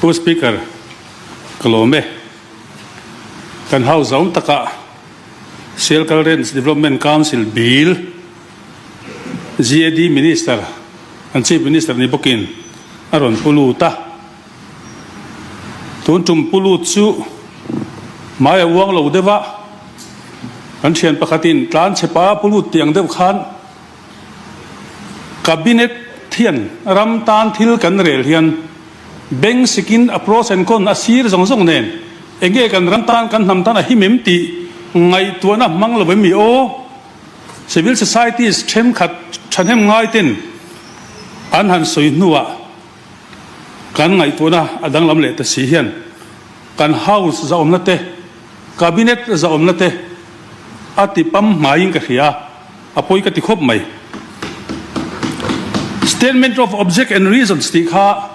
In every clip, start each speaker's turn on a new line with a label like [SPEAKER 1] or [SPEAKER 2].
[SPEAKER 1] Pu Speaker, ka lawm e. Kan House zawng takah Sialkal Range Development Council Bill GAD Minister, kan Chief Minister ni bawkin a rawn pu lut a. Tun tum pu lut chu hmai a uang lo deuh a, kan thian pakhatin tlan chhepa pu lut tiang deuh khan Cabinet hian ram tan thil kan rel hian beng sikin a pros and con a sir zawng zawng nen enge kan ram tan kan hnam tan a him em tih ngaihtuahna hmang lo em mi aw? Civil societies thenkhat thahnem ngai ten an han sawi hnuah kan ngaihtuahna a danglam leh ta si hian kan House zahawmna te, Cabinet zahawmna te a ti pam hmaiin ka hria a, a pawi ka ti khawp mai. Statement of Object and Reasons tih kha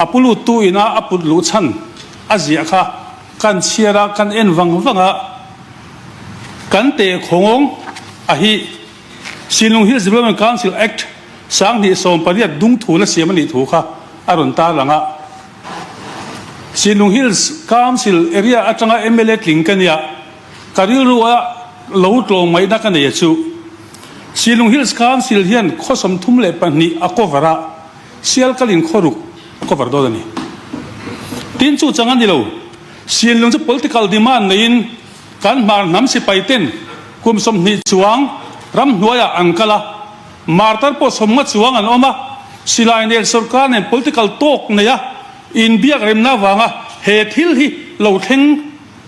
[SPEAKER 1] a pu luttu ina a put luh chhan a ziah kha kan chhiar a, kan en vang vang a, kan teh khawngawng a hi Sinlung Hills Development Council Act 2018 dungthul a siam a nih thu kha a rawn tarlang a. Sinlung Hills Council area atanga mla tling ka nia, ka rilru a lo tlawm ngaihna ka nei a chu. Sinlung Hills Council hian khaw 32 a cover a, Sialkalin khaw ruk a cover dawn a ni. Tin chu chang a ni lo, Sinlung chu political demand neiin kan hmar hnam sipai ten kum 20 chuang ramhnuaiah an kal a, Martar pawh 50 chuang an awm a, silai nen sorkar nen political talk nei a inbiak remna avanga he thil hi lo thleng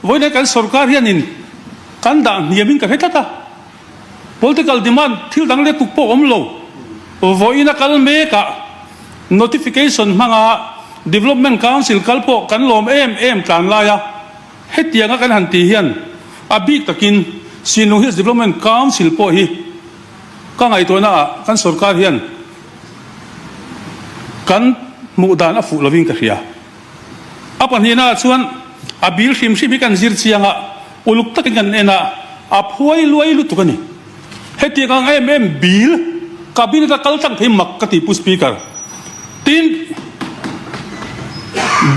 [SPEAKER 1] vawiin kan sorkar hianin kan dah hniamin ka hre tlat a, political demand thil dang leh tuk pawh awm lo. Vawiin a kal mekah notification hmanga Development Council kal pawh kan lawm em em tlan lai a, hetianga kan han tih hian a bik takin Sinlung Hills Development Council pawh hi Ka ngaihtuahna ah kan sorkar hian kan hmuh dan a fuh lovin ka hria. A pahnihna ah chuan a bil hrim hrim hi kan zir chiang a, uluk takin kan en a, a phuai luai lutuk a ni. Hetiang ang em em bil cabinet a kal tlang thei mak ka ti Pu Speaker. Tin,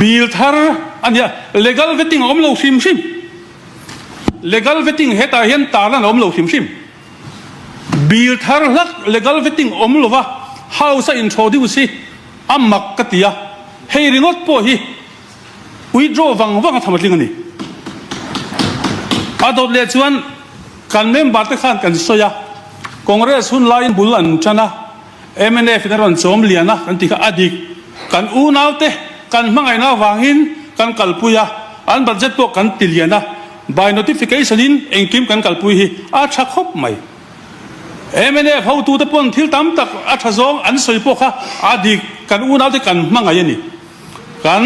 [SPEAKER 1] bil thar a nia, legal vetting a awm lo hrim hrim. Legal vetting hetah hian tarlan a awm lo hrim hrim. Bill thar hlak legal vetting awm lova House a introduce hi a mak ka ti a, hei ringawt pawh hi withdraw vang vang a tham a tling a ni. A dawt leh chuan kan member te khan kan sawi a, Congress hun laiin bul an tan a, mnf in a rawn chawm lian a kan ti kha a dik. Kan unau te kan hmangaihna avangin kan kalpui a, an budget pawh kan ti lian a, by notification in engkim kan kalpui hi a tha khawp mai. Mnf hotute pawn thil tam tak a tha zawng an sawi pawh kha a dik, kan unau te kan hmangaih a ni. Kan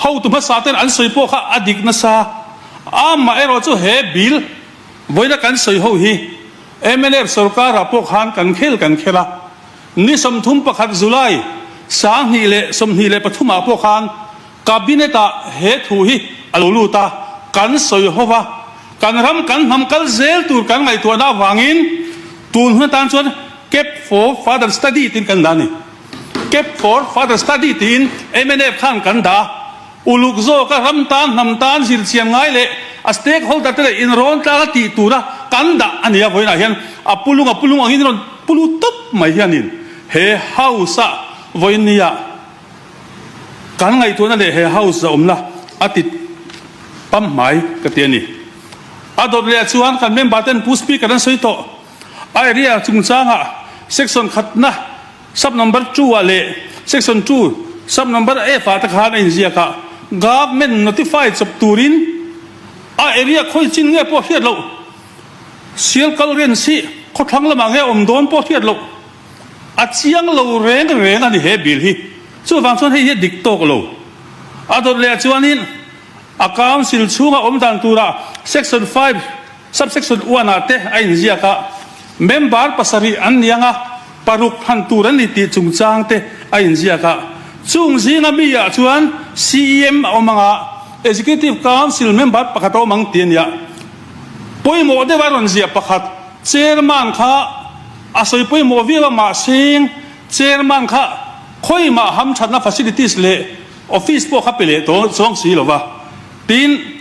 [SPEAKER 1] hotu hmasa ten an sawi pawh kha a dik nasa. Amaherawh chu he bill vawiina kan sawi ho hi Mnf sorkarah pawh khan kan khel kan khel a, ni 31 July 2023 ah pawh khan Cabinet ah he thu hi a lo lut a, kan sawi ho va, kan ram kan hnam kal zel tur kan ngaihtuahna avangin tun hun atan chuan Cap for Further Study tiin kan dah a ni. Cap for Further Study tiin mnf khan kan dah a. Uluk zawka ram tan, hnam tan zir chian ngai leh a stakeholder te leh inrawn tlang a tih tura kan dah a ni a, vawiinah hian a pulung a pulung angin rawn pulu tawp mai hianin he house ah vawiin nia kan ngaihtuahna leh he house a awmna a ti pam hmai ka ti a ni. A dawt leh ah chuan kan member ten Pu Speaker an sawi tawh a area chungchangah section khatna Sub number two ah leh section two sub number F ah te khan a inziak a, government notify chawp turin a area khawi chin nge pawh hriat loh, Sialkal range hi khawthlang lamah nge awm dawn pawh hriat loh, a chiang lo reng reng a ni he bill hi. Chuvang chuan hei hi a dik tawk lo. A dawt leh ah chuanin a council chhunga awm dan turah section five Subsection one ah te a inziak a, member pasarih an ni anga paruk han tur an ni tih chungchang te a inziak a. Chung zinga mi ah chuan CEM a awm anga Executive Council member pakhat a awm ang ti a nia. Pawimawh deuh a rawn ziah pakhat, Chairman kha a sawi pawimawh viau a mahseng Chairman kha khawimah hamthatna facilities leh. Office pawh kha pe leh tawh chuang si lo va. Tin,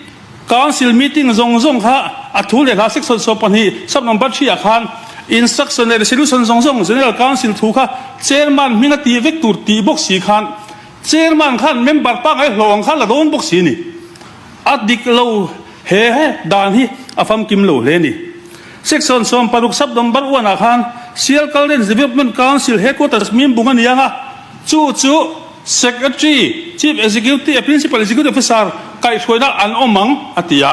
[SPEAKER 1] Council meeting zawng zawng kha a thu leh hla section 12 sub number 3 ah khan instruction leh resolution zawng zawng General Council thu kha Chairman hming a tih vek tur tih bawk si khan Chairman khan member pangngai hlawh ang khan la dawn bawk si a ni. A dik lo he he dan hi a famkim lo hle a ni. Section 60 sub number 1 ah khan Sialkal Range Development Council headquarters mimbung a ni ang a, chu chu Secretary, Chief Executive, Principal Executive Officer kaihhruaina an awm ang, a ti a.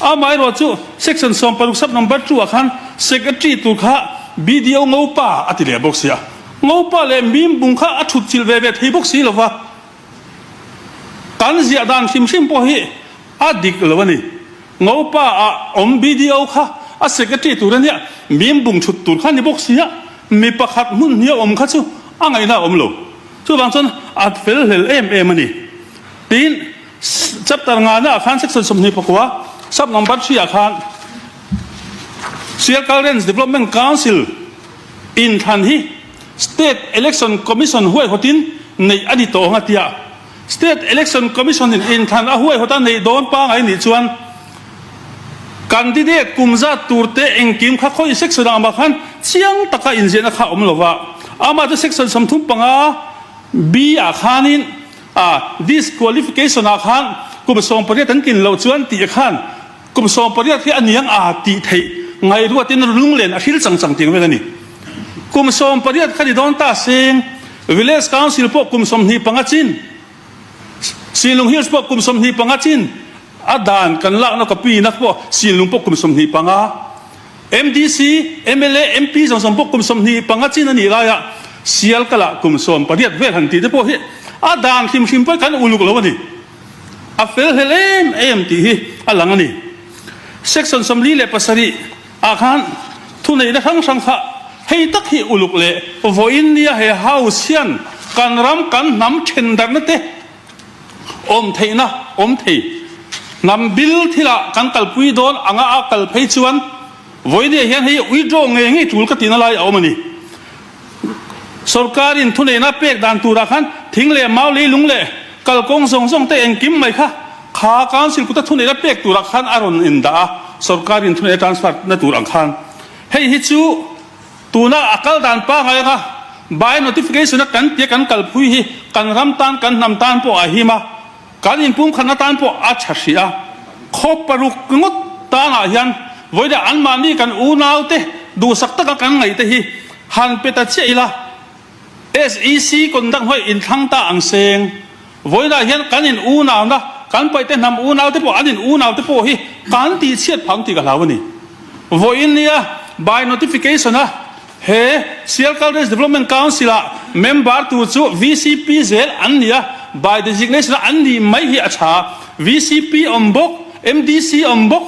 [SPEAKER 1] Amaherawh chu Section 60 sub number 2 ah khan Secretary tur kha BDO Ngopa a ti leh bawk si a. Ngopa leh Mimbung kha a thut chilh ve ve thei bawk si lo va. Kan ziah dan hrim hrim pawh hi a dik lo a ni. Ngopa ah awm BDO kha a Secretary tur a nia, Mimbung thut tur kha a ni bawk si a. Mi pakhat hmun hnia awm kha chu a ngaihna a awm lo. Chuvang chuan a fel hlel em em a ni. Tin, chapter ngana ah khan section 29 sub number 3 ah khan Sialkal Range Development Council inthlan hi State Election Commission huaihawtin neih a ni tawh ang a tia. State Election Commission in inthlan a huaihawt a neih dawn pangai nih chuan candidate kum zat tur te engkim kha khawi section ah mah khan chiang taka inziahna kha a awm lo va. Amah chu section 35 B ah khanin a disqualification ah khan kum 18 an tlin loh chuan tih khan kum 18 hi a niang a tih theih ngaihruatin lunglen a hril chang chang tiang vel a ni. Kum 18 kha ni dawn ta seng Village Council pawh kum 25 chin Sinlung Hills pawh kum 25 chin a dan kan lakna copy na pawh Sinlung pawh kum 25 MDC, mla, MP zawng zawng pawh kum 25 chin a nih laia Sialkala kum 18 vel han tih te pawh hi a dan hrim hrim pawh kan uluk lo a ni. A fel hlel em em tih hi a lang a ni. Section 47 ah khan thuneihna hrang hrang kha hei tak hi uluk leh vawiin nia he House hian kan ram kan hnam then darhna te awm theihna awm thei. Hnam bil thilah kan kalpui dawn anga a kal phei chuan vawiin hian hei withdraw ngei ngei tul ka tihna lai a awm a ni. Sorkarin thuneihna pek dan turah khan thing leh mau leilung leh kalkawng zawng zawng te engkim mai kha kha Council kuta thuneihna pek turah khan a rawn indah a, sorkarin thuneihna transfer na tur ang khan. Hei hi chu tuna a kal dan pangngai anga by notification a kan tia kan kalphui hi kan ram tan kan hnam tan pawh a him a, kan inpumkhatna tan pawh a tha hrih a. Khaw paruk ngawt tanah hian vawiin anmahni kan unaute duhsak taka kan ngaihte hi han pe ta chiah ila, SEC conduct hnuai inthlang ta ang seng. Vawiinah hian kan in unauna, kan paihte hnam unaute pawh an in unaute pawh hi kan tihchhiat phang tih ka hlau a ni. Vawiin nia by notification a he Sialkal Range Development Council ah member tur chu VCP zel an ni a, by designation a an nih mai hi a tha. VCP awm bawk, MDC awm bawk,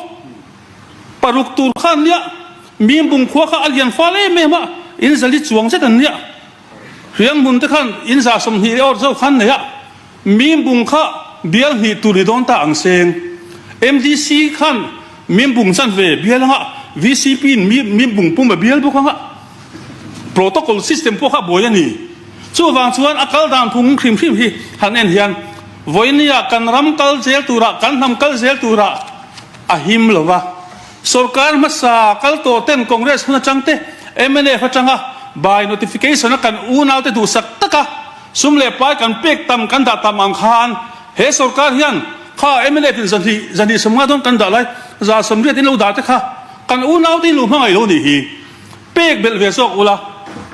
[SPEAKER 1] paruk tur kha an nia, Mimbung khua kha a lian fal em em a, in zali chuang zet an nia. Hriang hmun te khan in 120 leh awr zo khan nei a, Mimbung kha bial hnih tur ni dawn ta ang seng. MDC khan Mimbung chanve bial anga, VCP in Mimbung pum a bial bawk anga, protocol system pawh kha a buai a ni. Chuvang chuan a kal dan phung hrim hrim hi han en hian vawinia kan ram kal zel turah, kan hnam kal zel turah a him lo va. Sorkar hmasa kal tawh ten Congress hun atang te, mnf atanga by notification a kan unaute duhsak taka sum leh pai kan pek tam kan dah tam ang khan he sorkar hian kha mnf in zahnih zahnih sawmnga dawn kan dah lai 180 in lo dah te kha kan unaute in lo hmangaih lo nih hi pek belh ve zawk ula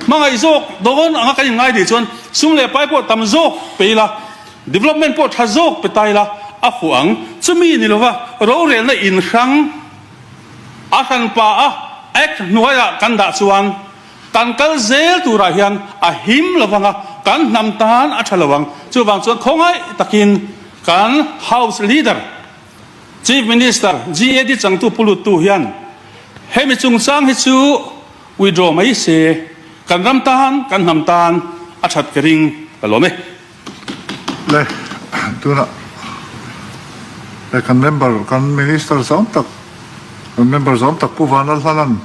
[SPEAKER 1] hmangaih zawk dawn anga kan inngai nih chuan sum leh pai pawh tam zawk pe ila Development pawh tha zawk pe ta ila a fuh ang. Chumi ni lova rorelna in hrang a hranpa a Act hnuaiah kan dah chuan kan kal zel turah hian a him lovang a, kan hnam tan a tha lo ang. Chuvang chuan khawngaih takin kan House Leader, Chief Minister, GAD changtu Pu Luttu hian hemi chungchang hi chu withdraw mai se, kan ram tan, kan hnam tan a that ka ring ka lawm e.
[SPEAKER 2] Le tunah le kan member kan minister zawm tak kan member zawm tak Pu Vanlalhlanan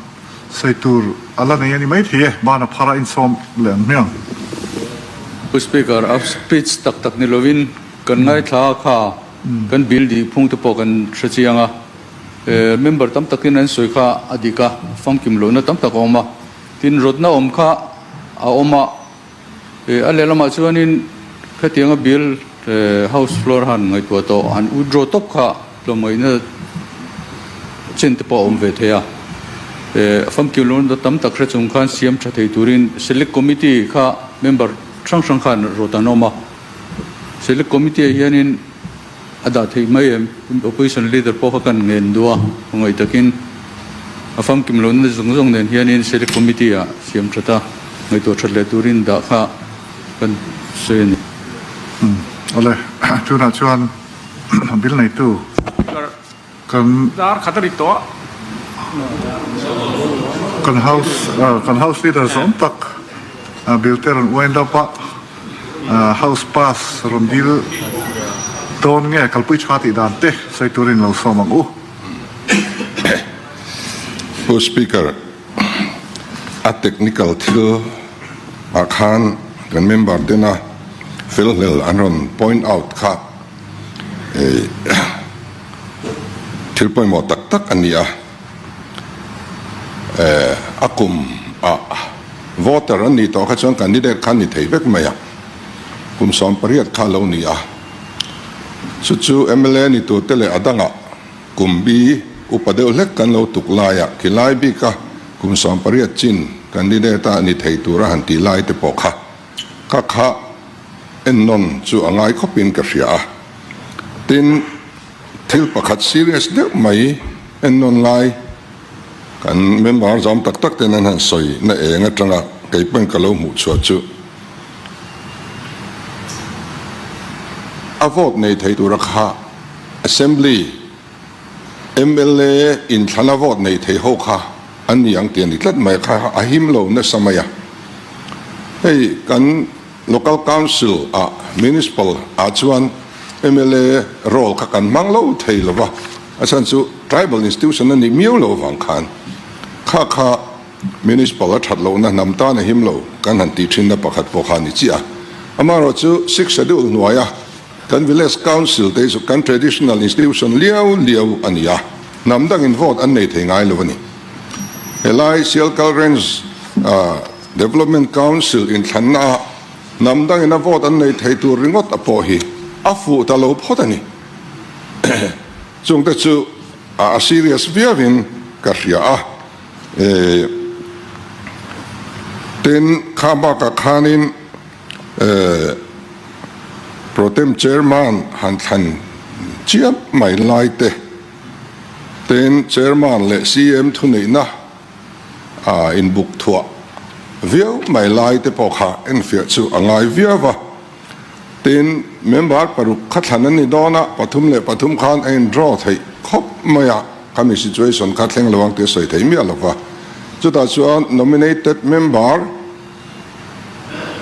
[SPEAKER 2] sawi tur a la nei a ni maithei e, ban a phar a insawm leh ang hmiang.
[SPEAKER 3] Pu Speaker, a speech tak tak ni lovin. Kan ngaithla a kha kan bill dih phung te pawh kan hre chiang a, member tam takin an sawi kha a dik a, famkim lohna tam tak a awm a, tin rawtna awm kha a awm a, a lehlamah chuanin khatianga bill house floor han ngaihtuah tawh han withdraw tawp kha tlawmngaihna chen te pawh a awm ve thei a, famkim lohna tam tak hre chung khan siam tha thei turin select committee kha member hrang hrang khan rawt an awm a. Select Committee ah hianin a dah theih mai em? Opposition Leader pawh kha kan ngen duh a, khawngaih takin a famkim lohna zawng zawng nen hianin Select Committee ah siam that a, ngaihtuah that leh turin dah kha kan sawi a ni.
[SPEAKER 2] Awle, tunah chuan bill neitu Kan
[SPEAKER 1] Dar khat a ri tawh.
[SPEAKER 2] Kan house kan house leader zawm tak bill te rawn wind up a, house pass rawn dil dawn nge kalpui tha tih dan te sawi turin lo sawm ang u.
[SPEAKER 4] Pu Speaker, a technical thil ah khan kan member tena fel hlel an rawn point out kha Thil pawimawh tak tak a ni a, a kum ah voter an nih tawh kha chuan candidate kha ni thei vek mai a, kum 18 kha a lo ni a, chu chu mla ni tur te leh a dangah kum bi upa deuh hlek kan lo tuk lai a, khilai bika kum 18 chin candidate a ni thei tura han tih lai te pawh kha Ka kha ennawn chu a ngai khawpin ka hria a. Tin, thil pakhat serious deuh mai ennawn lai kan member zawm tak tak ten an han sawi na eng atanga kei pawhin ka lo hmuh chhuah chu a vote nei thei tura kha Assembly mla inthlana vote nei thei ho kha an ni ang tih a ni tlat mai a, kha a him lo nasa mai a. Hei kan Local Council ah Municipal ah chuan mla role kha kan hmang lo thei lo va, a chhan chu Tribal Institution a nih miau lo vang khan kha kha Municipal a that lohna hnam tan a him lo kan han tih thinna pakhat pawh kha a ni chiah a. Amaherawhchu Sixth Schedule hnuaia Kan Village Council te hi chu kan traditional institution liau liau a ni a, hnam dangin vote an nei thei ngai lo a ni. Helai Sialkal Range Development Council inthlanna ah hnam dangin a vote an nei thei tur ringawt a pawh hi a fuh ta lo phawt a ni. Chungte chu a serious viauin ka hria a. Tin, kha bakah khanin Protem Chairman han thlan chiam mai lai te, tin Chairman leh CM thuneihna inbuk thuah viau mai lai te pawh kha enfiah chu a ngai viau va. Tin, member paruk kha thlan an ni dawn a, 33 khan a in draw theih khawp mai a, khami situation kha thleng lo ang tih a sawi thei miah lo va. Chutah chuan nominated member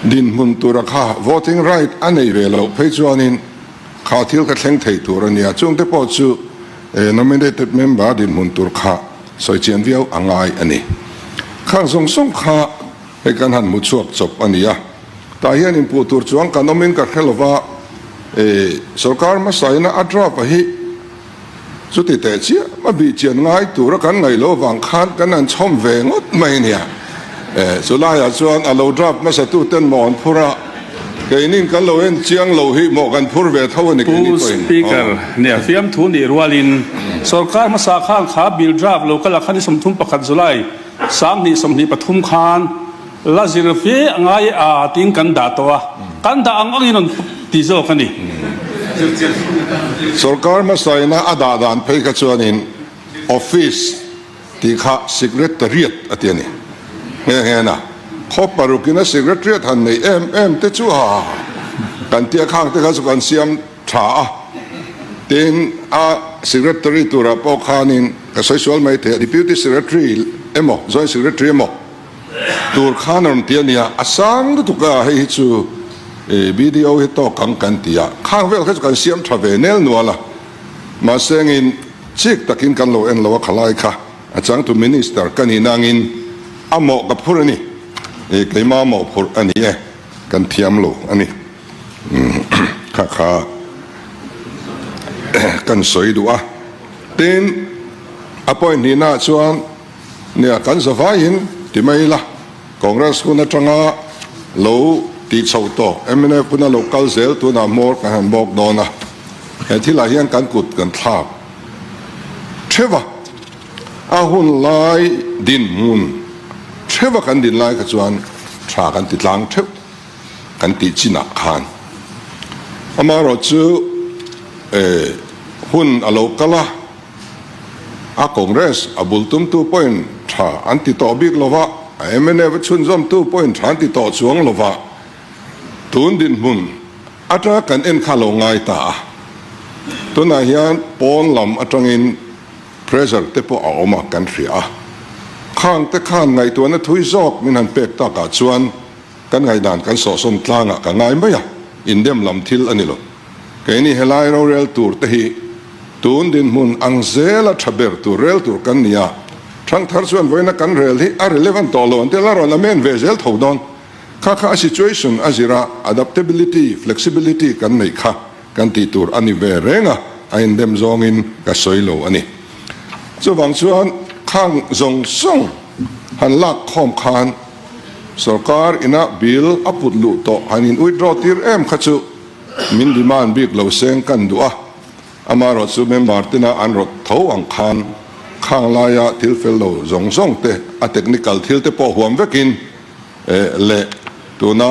[SPEAKER 4] Dinhmun tura kha voting right a nei ve loh phei chuanin kha thil kha thleng thei tur a nia. Chungte pawh chu nominated member dinhmun tur kha sawi chian viau a ngai a ni. Khang zawng zawng kha hei kan han hmu chhuak chawp a ni a. Tah hian inpuh tur chuang kan awmin ka hre lova, sorkar hmasaina a draft a hi Chuti teh chiah a bih chian ngai tura kan ngaih loh avang khan kan han chhawm ve ngawt mai nia. Chu laiah chuan a lo draft hmasa tuten maw an phur a, keinin kan lo en chiang lo hi maw kan phur ve tho a ni keini
[SPEAKER 1] Pu
[SPEAKER 4] pawhin.
[SPEAKER 1] Speaker, nia fiamthu nih rualin sorkar hmasa khan kha bill draft lo kal a khan i 31 July 2023 khan La zir fe a ngai a tiin kan dah tawh a, kan dah ang angin rawn ti zawk a ni.
[SPEAKER 4] Sorkar hmasaina a dah dan phei kha chuanin office tih kha secretariat a ti a ni nghe nghe na. Khaw parukin a secretariat han nei em em te chu ha kan tia khang te kha chu kan siam tha a. Tin, a secretary turah pawh khanin ka sawi sual mai thei a, deputy secretary emaw joint secretary emaw, Tur khan a rawn ti a nia, a sang lutuk a, hei hi chu BDO hi tawk ang kan ti a, khang vel kha chu kan siam tha ve nel nual a, mahse engin chik takin kan lo en lo a khalai kha a changtu Minister ka nih nangin a mawh ka phur a ni, keima mawh phurh a ni e, kan thiam lo a ni kha kha. kan sawi duh a. Tin, a point hnihnaah chuan nia kan zavaiin ti mai ila, Congress hun atanga lo tih chhoh tawh mnf huna lo kal zel tunah hmawr kan han bawk dawn a, he thilah hian kan kut kan thlak theuh a, a hun lai dinhmun theuh a kan din lai kha chuan tha kan ti tlang theuh kan tih chinah khan amaherawhchu hun a lo kal a. A Congress a bul tumtu pawhin tha an ti tawh bik lo va, a mnf a chhunzawmtu pawhin tha an ti tawh chuang lo va, tun dinhmun atanga kan en kha lo ngai ta a. Tunah hian pawn lam atangin pressure te pawh a awm a kan hria a, khang te khan ngaihtuahna thui zawk min han pek takah chuan kan ngaihdan kan sawhsawn tlangah ka ngai mai a, indem lam thil a ni lo. Keini helai rorel tur te hi tun dinhmun ang zela tha ber tur rel tur kan ni a, thangthar chuan vawiina kan rel hi a relevant tawh lo an ti la rawn amen ve zel tho dawn. Kha kha a situation a zira adaptability, flexibility kan neih kha kan tih tur a ni ve reng a, a indem zawngin ka sawi lo a ni. Chuvang chuan khang zawng zawng han lak khawm khan sorkar ina bill a put luh tawh han in withdraw tir em kha chu Min demand bik lo seng kan duh a, amaherawh chu member tina an rawt tho ang khan khang laia thil fel lo zawng zawng te, a technical thil te pawh huam vekin leh tuna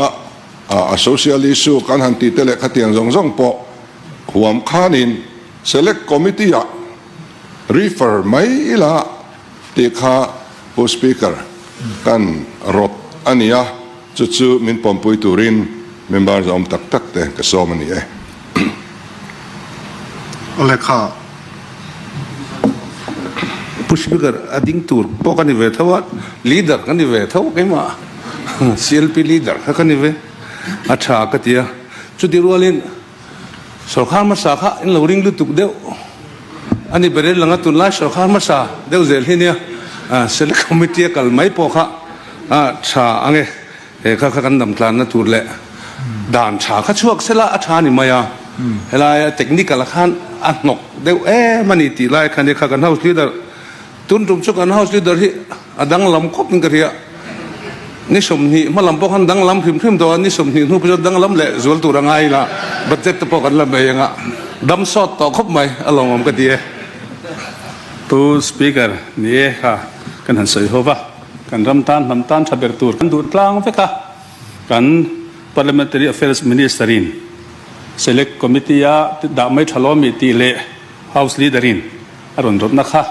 [SPEAKER 4] a social issue kan han tih te leh khatiang zawng zawng pawh huam khanin select committee ah refer mai ila tih kha Pu Speaker kan rawt a ni a. Chu chu min pawmpui turin member zawm tak tak te ka sawm a ni e.
[SPEAKER 2] Awle kha.
[SPEAKER 5] Pu Speaker a ding tur pawh ka ni ve tho a, leader ka ni ve tho keimah CLP leader kha ka ni ve a tha ka ti a, chuti rualin Sawrkhar hmasa kha in lo ring lutuk deuh a ni ber in lang a, tunlai sawrkhar hmasa deuh zel hi nia Select Committee a kal mai pawh kha tha ang e, he kha kha kan dam tlanna tur leh dan tha kha chhuak sela a tha a ni mai a, helai technical ah khan a hnawk deuh em a ni tih lai kha nia kha kan House Leader Tun tum chu kan House Leader hi a danglam khawp in ka hria. Ni 20 hma lam pawh khan danglam hrim hrim tawh a, ni 20 hnu pawh chuan danglam leh zual tur a ngai ila budget te pawh kan la mai anga dam sawt tawh khawp mai a lawmawm ka ti e.
[SPEAKER 1] Pu Speaker, ni e kha kan han sawi ho va, kan ram tan hnam tan tha ber tur kan duh tlang vek a, kan Parliamentary Affairs Minister in Select Committee a dah mai tha lawmi tih leh House Leader in A rawn rawtna kha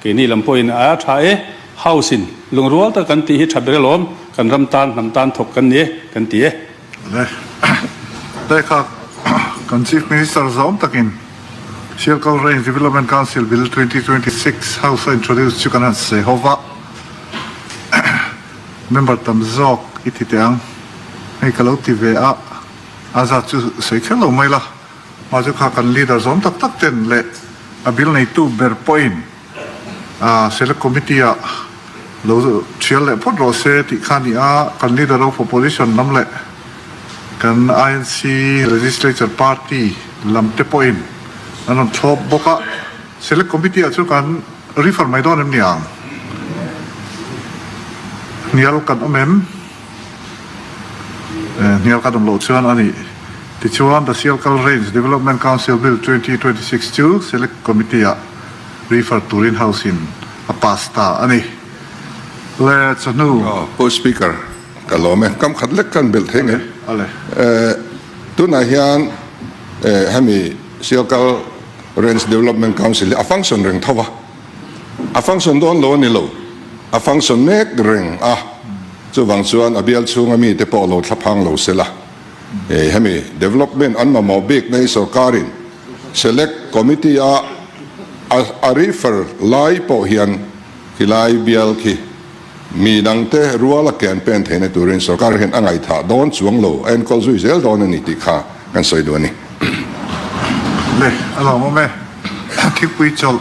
[SPEAKER 1] keini lam pawhin a tha e, House in lungrual tak kan tih hi tha ber alawm, kan ram tan hnam tan thawk kan ni e, kan ti e.
[SPEAKER 2] Le lehkha kan Chief Minister zawm takin Sialkal Range Development Council Bill 2026 House a introduce chu kan han sawi ho va, member tam zawk i ti teh ang, hei ka lo ti ve a, a zat chu sawi kher lo mai la. Mahse kha kan leader zawm tak tak ten leh a bill neitu ber pawhin Select Committee ah lo thial leh phawt rawh se tih kha a ni a, kan leader of opposition lam leh kan INC Legislature Party lam te pawhin an rawn thlawp bawk a, Select Committee ah chu kan refer mai dawn em ni ang? Hnial kan awm em? Hnial kan awm loh chuan a ni. Tichuan, The Sialkal Range Development Council Bill 2026 chu Select Committee-ah refer turin House-in a pass ta a ni. Le chawhnu.
[SPEAKER 4] Pu Speaker, ka lawm e. Kam khat lek kan belh thei mai.
[SPEAKER 2] Ale.
[SPEAKER 4] Tunah hian hemi Sialkal Range Development Council hi a function reng tho va. A function dawn lo a ni lo. A function mek reng a. Chuvang chuan a bial chhunga mite pawh lo thlaphang lo se la. Hemi development an mamawh bik na hi sorkarin select committee a a refer lai pawh hian khilai bial khi mi dangte ruala campaign theihna turin sorkar hian a ngaihthah dawn chuang lo, a enkawl zui zel dawn a ni tih kha kan sawi duh a ni.
[SPEAKER 2] Le, a lawmawm e. Thingpui chawlh.